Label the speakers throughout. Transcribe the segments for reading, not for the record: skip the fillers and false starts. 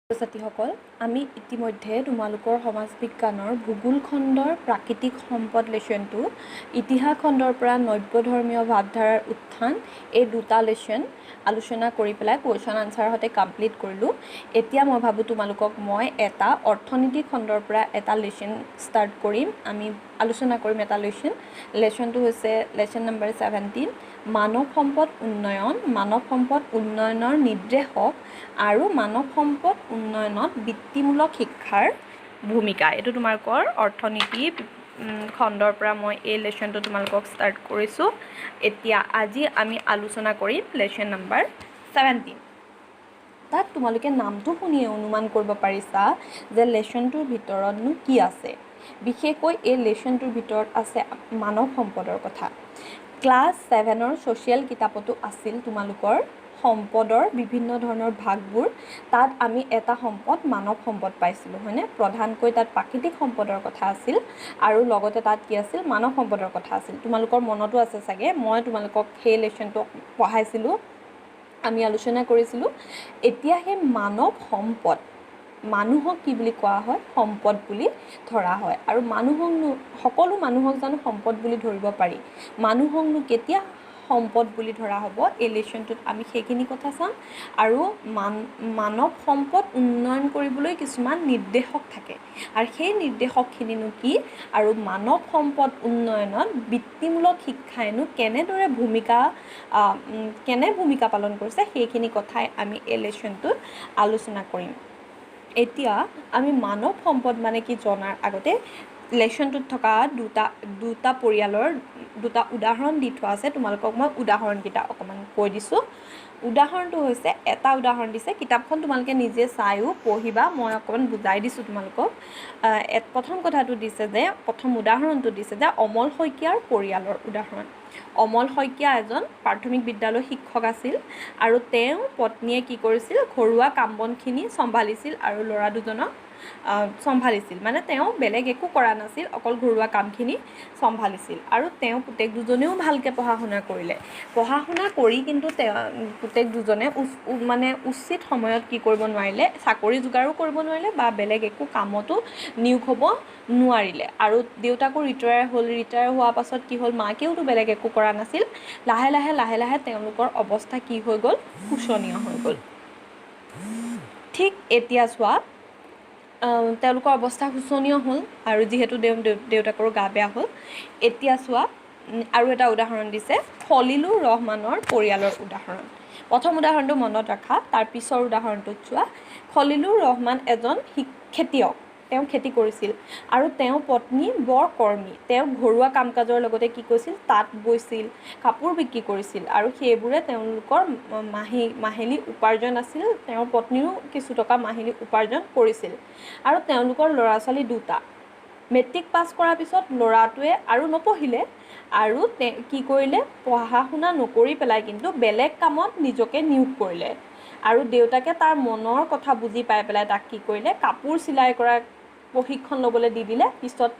Speaker 1: ছাত্ৰীসকল, আমি ইতিমধ্যে তোমালোকৰ সমাজ বিজ্ঞানৰ ভূগোল খণ্ডৰ প্ৰাকৃতিক সম্পদ লেচনটো, ইতিহাস খণ্ডৰ পৰা নব্য ধৰ্মীয় ভাৱধাৰাৰ উত্থান, এই দুটা লেচন আলোচনা কৰি পেলাই কুৱেশ্যন আনচাৰৰ সৈতে কমপ্লিট কৰিলোঁ। এতিয়া মই ভাবোঁ তোমালোকক মই এটা অৰ্থনীতি খণ্ডৰ পৰা এটা লেচন ষ্টাৰ্ট কৰিম। আমি আলোচনা কৰিম এটা লেচন। লেচনটো হৈছে লেচন নম্বৰ 17, মানৱ সম্পদ উন্নয়ন, মানৱ সম্পদ উন্নয়নৰ নিৰ্দেশক আৰু মানৱ সম্পদ উন্নয়নত বৃত্তিমূলক শিক্ষাৰ ভূমিকা। এইটো তোমালোকৰ অৰ্থনীতি খণ্ডৰ পৰা মই এই লেচনটো তোমালোকক ষ্টাৰ্ট কৰিছোঁ। এতিয়া আজি আমি আলোচনা কৰিম লেচন নম্বৰ 17। তাত তোমালোকে নামটো শুনিয়ে অনুমান কৰিব পাৰিছা যে লেচনটোৰ ভিতৰতনো কি আছে। বিশেষকৈ এই লেচনটোৰ ভিতৰত আছে মানৱ সম্পদৰ কথা। ক্লাছ 7ৰ ছ'চিয়েল কিতাপতো আছিল তোমালোকৰ সম্পদৰ বিভিন্ন ধৰণৰ ভাগবোৰ। তাত আমি এটা সম্পদ মানৱ সম্পদ পাইছিলোঁ, হয়নে? প্ৰধানকৈ তাত প্ৰাকৃতিক সম্পদৰ কথা আছিল আৰু লগতে তাত কি আছিল? মানৱ সম্পদৰ কথা আছিল। তোমালোকৰ মনতো আছে চাগে, মই তোমালোকক সেই লেচনটো পঢ়াইছিলোঁ, আমি আলোচনা কৰিছিলোঁ। এতিয়া সেই মানৱ সম্পদ, মানুহক কি বুলি কোৱা হয়? সম্পদ বুলি ধৰা হয়। আৰু মানুহকনো, সকলো মানুহক জানো সম্পদ বুলি ধৰিব পাৰি? মানুহকনো কেতিয়া সম্পদ বুলি ধৰা হ'ব? এই লেচনটোত আমি সেইখিনি কথা চাম। আৰু মানৱ সম্পদ উন্নয়ন কৰিবলৈ কিছুমান নিৰ্দেশক থাকে, আৰু সেই নিৰ্দেশকখিনিনো কি, আৰু মানৱ সম্পদ উন্নয়নত বৃত্তিমূলক শিক্ষাইনো কেনেদৰে ভূমিকা, কেনে ভূমিকা পালন কৰিছে, সেইখিনি কথাই আমি এই লেচনটোত আলোচনা কৰিম। এতিয়া আমি মানৱ সম্পদ মানে কি জনাৰ আগতে লেচনটোত থকা দুটা পৰিয়ালৰ দুটা উদাহৰণ দি থোৱা আছে। তোমালোকক মই উদাহৰণকেইটা অকণমান কৈ দিছোঁ। উদাহৰণটো হৈছে, এটা উদাহৰণ দিছে, কিতাপখন তোমালোকে নিজে চায়ো পঢ়িবা, মই অকণমান বুজাই দিছোঁ তোমালোকক। প্ৰথম কথাটো দিছে যে, প্ৰথম উদাহৰণটো দিছে যে অমল শইকীয়াৰ পৰিয়ালৰ উদাহৰণ। অমল শইকীয়া এজন প্ৰাথমিক বিদ্যালয়ৰ শিক্ষক আছিল আৰু তেওঁ পত্নীয়ে কি কৰিছিল? ঘৰুৱা কাম বনখিনি চম্ভালিছিল আৰু ল'ৰা দুজনক চম্ভালিছিল। মানে তেওঁ বেলেগ একো কৰা নাছিল, অকল ঘৰুৱা কামখিনি চম্ভালিছিল। আৰু তেওঁ পুতেক দুজনেও ভালকৈ পঢ়া শুনা কৰিলে। পঢ়া শুনা কৰি কিন্তু তেওঁ পুতেক দুজনে মানে উচিত সময়ত কি কৰিব নোৱাৰিলে? চাকৰি যোগাৰো কৰিব নোৱাৰিলে বা বেলেগ একো কামতো নিয়োগ হ'ব নোৱাৰিলে। আৰু দেউতাকো ৰিটায়াৰ হ'ল। ৰিটায়াৰ হোৱাৰ পাছত কি হ'ল? মাকেওতো বেলেগ একো কৰা নাছিল। লাহে লাহে লাহে লাহে তেওঁলোকৰ অৱস্থা কি হৈ গ'ল? শোচনীয় হৈ গ'ল। ঠিক, এতিয়া চোৱা, তেওঁলোকৰ অৱস্থা শোচনীয় হ'ল আৰু যিহেতু দেউতাকৰো গা বেয়া হ'ল। এতিয়া চোৱা, আৰু এটা উদাহৰণ দিছে, খলিলুৰ ৰহমানৰ পৰিয়ালৰ উদাহৰণ। প্ৰথম উদাহৰণটো মনত ৰাখা, তাৰ পিছৰ উদাহৰণটোত চোৱা। খলিলুৰ ৰহমান এজন খেতিয়ক, তেওঁ খেতি কৰিছিল আৰু তেওঁৰ পত্নী বৰ কৰ্মী। তেওঁ ঘৰুৱা কাম কাজৰ লগতে কি কৰিছিল? তাঁত বৈছিল, কাপোৰ বিক্ৰী কৰিছিল আৰু সেইবোৰে তেওঁলোকৰ মাহিলী উপাৰ্জন আছিল। তেওঁৰ পত্নীও কিছু টকা মাহিলী উপাৰ্জন কৰিছিল। আৰু তেওঁলোকৰ ল'ৰা ছোৱালী দুটা। মেট্ৰিক পাছ কৰাৰ পিছত ল'ৰাটোৱে আৰু নপঢ়িলে আৰু কি কৰিলে? পঢ়া শুনা নকৰি পেলাই কিন্তু বেলেগ কামত নিজকে নিয়োগ কৰিলে। আৰু দেউতাকে তাৰ মনৰ কথা বুজি পাই পেলাই তাক কি কৰিলে? কাপোৰ চিলাই কৰা প্ৰশিক্ষণ ল'বলৈ দি দিলে। পিছত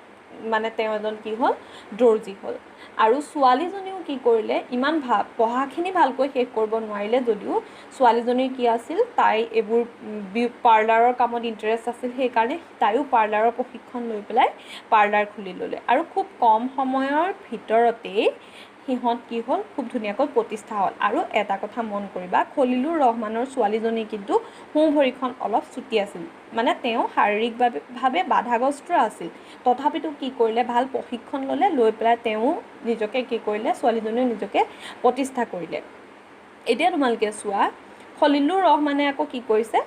Speaker 1: মানে তেওঁ এজন কি হ'ল? দৰ্জী হ'ল। আৰু ছোৱালীজনীও কি কৰিলে? ইমান পঢ়াখিনি ভালকৈ শেষ কৰিব নোৱাৰিলে যদিও ছোৱালীজনীৰ কি আছিল? তাই এইবোৰ পাৰ্লাৰৰ কামত ইণ্টাৰেষ্ট আছিল, সেইকাৰণে তাইও পাৰ্লাৰৰ প্ৰশিক্ষণ লৈ পেলাই পাৰ্লাৰ খুলি ল'লে। আৰু খুব কম সময়ৰ ভিতৰতেই সিহঁত কি হ'ল? খুব ধুনীয়াকৈ প্ৰতিষ্ঠা হ'ল। আৰু এটা কথা মন কৰিবা, খলিলুৰ ৰহমানৰ ছোৱালীজনী কিন্তু সোঁ ভৰিখন অলপ চুটি আছিল, মানে তেওঁ শাৰীৰিকভাৱে বাধাগ্ৰস্ত আছিল। তথাপিতো কি কৰিলে? ভাল প্ৰশিক্ষণ ল'লে, লৈ পেলাই তেওঁ নিজকে কি কৰিলে? ছোৱালীজনীও নিজকে প্ৰতিষ্ঠা কৰিলে। এতিয়া তোমালোকে চোৱা, খলিলুৰ ৰহমানে আকৌ কি কৰিছে?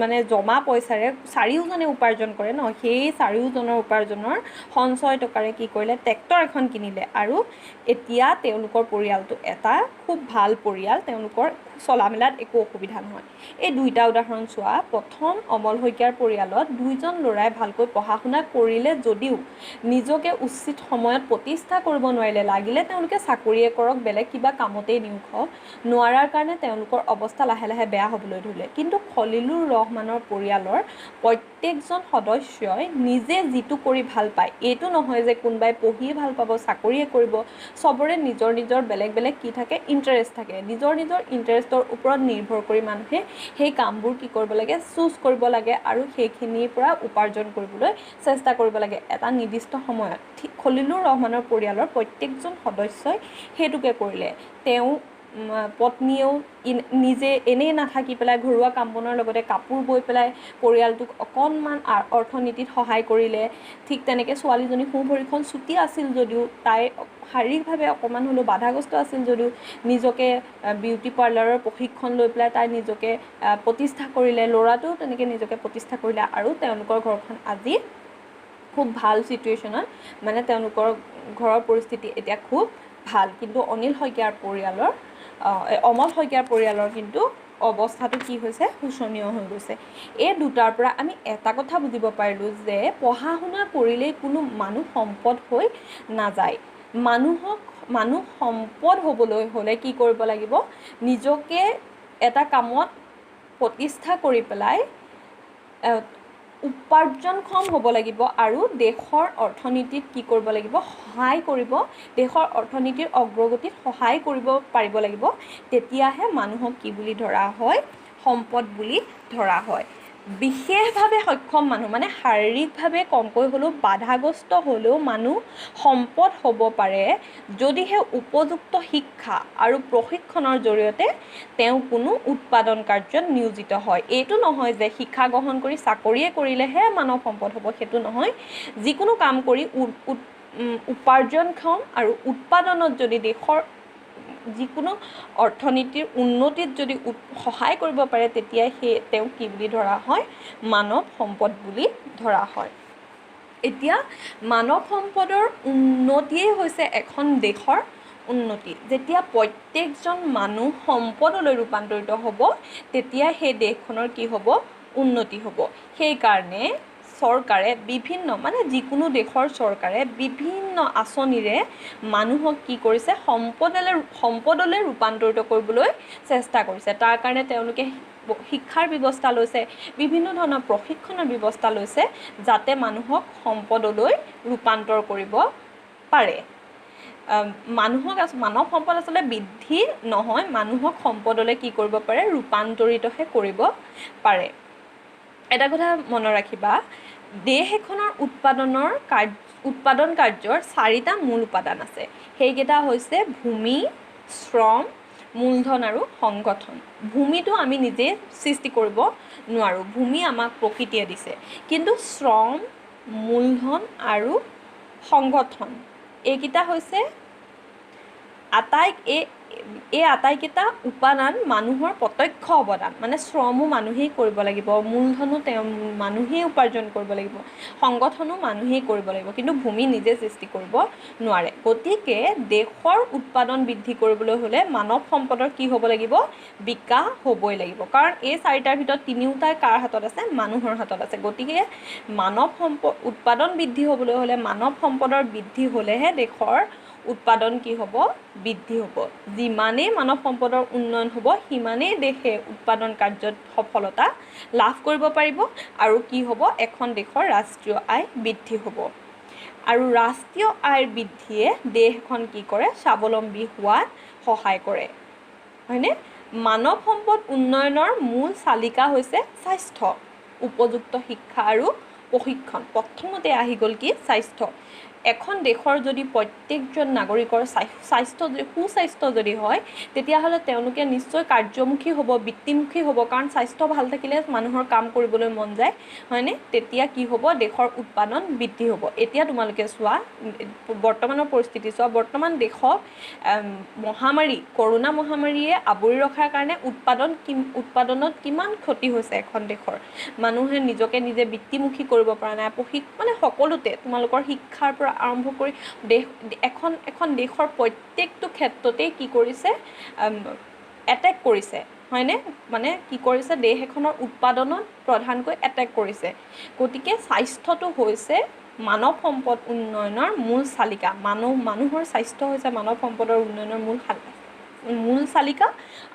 Speaker 1: মানে জমা পইচাৰে, চাৰিওজনে উপাৰ্জন কৰে ন, সেই চাৰিওজনৰ উপাৰ্জনৰ সঞ্চয় টকাৰে কি কৰিলে? ট্ৰেক্টৰ এখন কিনিলে। আৰু এতিয়া তেওঁলোকৰ পৰিয়ালটো এটা খুব ভাল পৰিয়াল, তেওঁলোকৰ চলা মেলাত একো অসুবিধা নহয়। এই দুইটা উদাহৰণ চোৱা। প্ৰথম অমল শইকীয়াৰ পৰিয়ালত দুইজন ল'ৰাই ভালকৈ পঢ়া শুনা কৰিলে যদিও নিজকে উচিত সময়ত প্ৰতিষ্ঠা কৰিব নোৱাৰিলে। লাগিলে তেওঁলোকে চাকৰিয়ে কৰক, বেলেগ কিবা কামতেই নিয়োগ হওক, নোৱাৰাৰ কাৰণে তেওঁলোকৰ অৱস্থা লাহে লাহে বেয়া হ'বলৈ ধৰিলে। কিন্তু খলিলুৰ ৰহমানৰ পৰিয়ালৰ প্ৰত্যেকজন সদস্যই নিজে যিটো কৰি ভাল পায়, এইটো নহয় যে কোনোবাই পঢ়িয়ে ভাল পাব, চাকৰিয়ে কৰিব, চবৰে নিজৰ নিজৰ বেলেগ বেলেগ কি থাকে? ইণ্টাৰেষ্ট থাকে। নিজৰ নিজৰ ইণ্টাৰেষ্ট ইণ্টাৰেষ্টৰ ওপৰত নিৰ্ভৰ কৰি মানুহে সেই কামবোৰ কি কৰিব লাগে, চুজ কৰিব লাগে আৰু সেইখিনিৰ পৰা উপাৰ্জন কৰিবলৈ চেষ্টা কৰিব লাগে এটা নিৰ্দিষ্ট সময়ত। ঠিক খলিলুৰ ৰহমানৰ পৰিয়ালৰ প্ৰত্যেকজন সদস্যই সেইটোকে কৰিলে। তেওঁ পত্নীয়েও নিজে এনেই নাথাকি পেলাই ঘৰুৱা কাম বনৰ লগতে কাপোৰ বৈ পেলাই পৰিয়ালটোক অকণমান অৰ্থনীতিত সহায় কৰিলে। ঠিক তেনেকৈ ছোৱালীজনী সোঁ ভৰিখন চুটি আছিল যদিও, তাই শাৰীৰিকভাৱে অকণমান হ'লেও বাধাগ্ৰস্ত আছিল যদিও নিজকে বিউটি পাৰ্লাৰৰ প্ৰশিক্ষণ লৈ পেলাই তাই নিজকে প্ৰতিষ্ঠা কৰিলে। ল'ৰাটোও তেনেকৈ নিজকে প্ৰতিষ্ঠা কৰিলে আৰু তেওঁলোকৰ ঘৰখন আজি খুব ভাল চিটুৱেশ্যনত, মানে তেওঁলোকৰ ঘৰৰ পৰিস্থিতি এতিয়া খুব ভাল। কিন্তু অনিল শইকীয়াৰ পৰিয়ালৰ, অমল শইকীয়াৰ পৰিয়ালৰ কিন্তু অৱস্থাটো কি হৈছে, শোচনীয় হৈ গৈছে। এই দুটাৰ পৰা আমি এটা কথা বুজিব পাৰিলোঁ যে পঢ়া শুনা কৰিলেই কোনো মানুহ সম্পদ হৈ নাযায়। মানুহ সম্পদ হ'বলৈ হ'লে কি কৰিব লাগিব, নিজকে এটা কামত প্ৰতিষ্ঠা কৰি পেলাই উপাৰ্জনক্ষম হ'ব লাগিব আৰু দেশৰ অৰ্থনীতিত কি কৰিব লাগিব, সহায় কৰিব, দেশৰ অৰ্থনীতিৰ অগ্ৰগতিত সহায় কৰিব পাৰিব লাগিব। তেতিয়াহে মানুহক কি বুলি ধৰা হয়, সম্পদ বুলি ধৰা হয়। বিশেষভাৱে সক্ষম মানুহ, মানে শাৰীৰিকভাৱে কমকৈ হ'লেও বাধাগ্ৰস্ত হ'লেও মানুহ সম্পদ হ'ব পাৰে যদিহে উপযুক্ত শিক্ষা আৰু প্ৰশিক্ষণৰ জৰিয়তে তেওঁ কোনো উৎপাদন কাৰ্যত নিয়োজিত হয়। এইটো নহয় যে শিক্ষা গ্ৰহণ কৰি চাকৰিয়ে কৰিলেহে মানৱ সম্পদ হ'ব, সেইটো নহয়। যিকোনো কাম কৰি উপাৰ্জনক্ষম আৰু উৎপাদনত যদি দেশৰ যিকোনো অৰ্থনীতিৰ উন্নতিত যদি সহায় কৰিব পাৰে, তেতিয়াই সেই তেওঁক কি বুলি ধৰা হয়, মানৱ সম্পদ বুলি ধৰা হয়। এতিয়া মানৱ সম্পদৰ উন্নতিয়েই হৈছে এখন দেশৰ উন্নতি। যেতিয়া প্ৰত্যেকজন মানুহ সম্পদলৈ ৰূপান্তৰিত হ'ব, তেতিয়া সেই দেশখনৰ কি হ'ব, উন্নতি হ'ব। সেইকাৰণে চৰকাৰে বিভিন্ন, মানে যিকোনো দেশৰ চৰকাৰে বিভিন্ন আঁচনিৰে মানুহক কি কৰিছে, সম্পদলৈ ৰূপান্তৰিত কৰিবলৈ চেষ্টা কৰিছে। তাৰ কাৰণে তেওঁলোকে শিক্ষাৰ ব্যৱস্থা লৈছে, বিভিন্ন ধৰণৰ প্ৰশিক্ষণৰ ব্যৱস্থা লৈছে, যাতে মানুহক সম্পদলৈ ৰূপান্তৰ কৰিব পাৰে। মানুহক মানৱ সম্পদ আচলতে বৃদ্ধি নহয়, মানুহক সম্পদলৈ কি কৰিব পাৰে, ৰূপান্তৰিতহে কৰিব পাৰে। এটা কথা মনত ৰাখিবা, দেশ এখনৰ উৎপাদন কাৰ্যৰ চাৰিটা মূল উপাদান আছে। সেইকেইটা হৈছে ভূমি, শ্ৰম, মূলধন আৰু সংগঠন। ভূমিটো আমি নিজে সৃষ্টি কৰিব নোৱাৰোঁ, ভূমি আমাক প্ৰকৃতিয়ে দিছে। কিন্তু শ্ৰম, মূলধন আৰু সংগঠন এইকেইটা হৈছে এই আটাইকেইটা উপাদান মানুহৰ প্ৰত্যক্ষ অৱদান। মানে শ্ৰমো মানুহেই কৰিব লাগিব, মূলধনো তেওঁ মানুহেই উপাৰ্জন কৰিব লাগিব, সংগঠনো মানুহেই কৰিব লাগিব, কিন্তু ভূমি নিজে সৃষ্টি কৰিব নোৱাৰে। গতিকে দেশৰ উৎপাদন বৃদ্ধি কৰিবলৈ হ'লে মানৱ সম্পদৰ কি হ'ব লাগিব, বিকাশ হ'বই লাগিব। কাৰণ এই চাৰিটাৰ ভিতৰত তিনিওটাই কাৰ হাতত আছে, মানুহৰ হাতত আছে। গতিকে মানৱ সম্পদ উৎপাদন বৃদ্ধি হ'বলৈ হ'লে মানৱ সম্পদৰ বৃদ্ধি হ'লেহে দেশৰ উৎপাদন কি হ'ব, বৃদ্ধি হ'ব। যিমানেই মানৱ সম্পদৰ উন্নয়ন হ'ব, সিমানেই দেশে উৎপাদন কাৰ্যত সফলতা লাভ কৰিব পাৰিব আৰু কি হ'ব, এখন দেশৰ ৰাষ্ট্ৰীয় আয় বৃদ্ধি হ'ব। আৰু ৰাষ্ট্ৰীয় আয়ৰ বৃদ্ধিয়ে দেশখন কি কৰে, স্বাৱলম্বী হোৱাত সহায় কৰে, হয়নে? মানৱ সম্পদ উন্নয়নৰ মূল চালিকা হৈছে স্বাস্থ্য, উপযুক্ত শিক্ষা আৰু প্ৰশিক্ষণ। প্ৰথমতে আহি গ'ল কি, স্বাস্থ্য। এখন দেশৰ যদি প্ৰত্যেকজন নাগৰিকৰ স্বাস্থ্য যদি সুস্বাস্থ্য যদি হয়, তেতিয়াহ'লে তেওঁলোকে নিশ্চয় কাৰ্যমুখী হ'ব, বৃত্তিমুখী হ'ব। কাৰণ স্বাস্থ্য ভাল থাকিলে মানুহৰ কাম কৰিবলৈ মন যায়, হয়নে? তেতিয়া কি হ'ব, দেশৰ উৎপাদন বৃদ্ধি হ'ব। এতিয়া তোমালোকে চোৱা, বৰ্তমানৰ পৰিস্থিতি চোৱা, বৰ্তমান দেশক মহামাৰী, কৰোণা মহামাৰীয়ে আৱৰি ৰখাৰ কাৰণে উৎপাদনত কিমান ক্ষতি হৈছে। এখন দেশৰ মানুহে নিজকে নিজে বৃত্তিমুখী কৰিব পৰা নাই, মানে সকলোতে তোমালোকৰ শিক্ষাৰ পৰা আৰম্ভ কৰি দেশ এখন দেশৰ প্ৰত্যেকটো ক্ষেত্ৰতেই কি কৰিছে, এটেক কৰিছে, হয়নে? মানে কি কৰিছে, দেশ এখনৰ উৎপাদনত প্ৰধানকৈ এটেক কৰিছে। গতিকে স্বাস্থ্যটো হৈছে মানৱ সম্পদ উন্নয়নৰ মূল চালিকা। মানুহৰ স্বাস্থ্য হৈছে মানৱ সম্পদৰ উন্নয়নৰ মূল চালিকা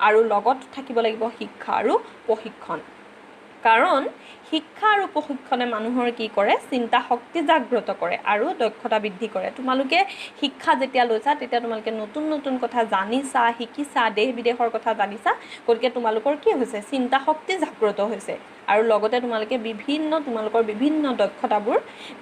Speaker 1: আৰু লগত থাকিব লাগিব শিক্ষা আৰু প্ৰশিক্ষণ। কাৰণ শিক্ষা আৰু প্ৰশিক্ষণে মানুহৰ কি কৰে? চিন্তা শক্তি জাগ্ৰত কৰে আৰু দক্ষতা বৃদ্ধি কৰে। তোমালোকে শিক্ষা যেতিয়া লৈছা, তেতিয়া তোমালোকে নতুন নতুন কথা জানিছা, শিকিছা, দেশ বিদেশৰ কথা জানিছা। গতিকে তোমালোকৰ কি হৈছে? চিন্তা শক্তি জাগ্ৰত হৈছে আৰু লগতে তোমালোকে বিভিন্ন তোমালোকৰ বিভিন্ন দক্ষতাবোৰ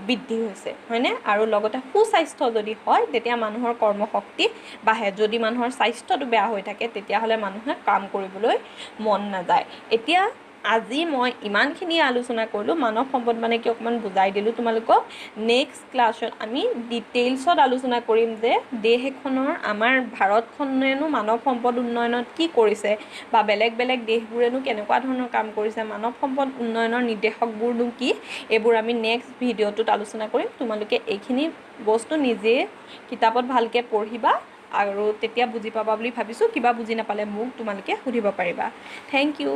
Speaker 1: বৃদ্ধি হৈছে, হয়নে? আৰু লগতে সুস্বাস্থ্য যদি হয়, তেতিয়া মানুহৰ কৰ্মশক্তি বাঢ়ে। যদি মানুহৰ স্বাস্থ্যটো বেয়া হৈ থাকে, তেতিয়াহ'লে মানুহে কাম কৰিবলৈ মন নাযায়। এতিয়া আজি মই ইমানখিনি আলোচনা কৰিলোঁ। মানৱ সম্পদ মানে কি অকণমান বুজাই দিলোঁ তোমালোকক। নেক্সট ক্লাছত আমি ডিটেইলছত আলোচনা কৰিম যে দেশ এখনৰ, আমাৰ ভাৰতখনেনো মানৱ সম্পদ উন্নয়নত কি কৰিছে বা বেলেগ বেলেগ দেশবোৰেনো কেনেকুৱা ধৰণৰ কাম কৰিছে, মানৱ সম্পদ উন্নয়নৰ নিৰ্দেশকবোৰনো কি, এইবোৰ আমি নেক্সট ভিডিঅ'টোত আলোচনা কৰিম। তোমালোকে এইখিনি বস্তু নিজে কিতাপত ভালকৈ পঢ়িবা আৰু তেতিয়া বুজি পাবা বুলি ভাবিছোঁ। কিবা বুজি নাপালে মোক তোমালোকে সুধিব পাৰিবা। Thank you.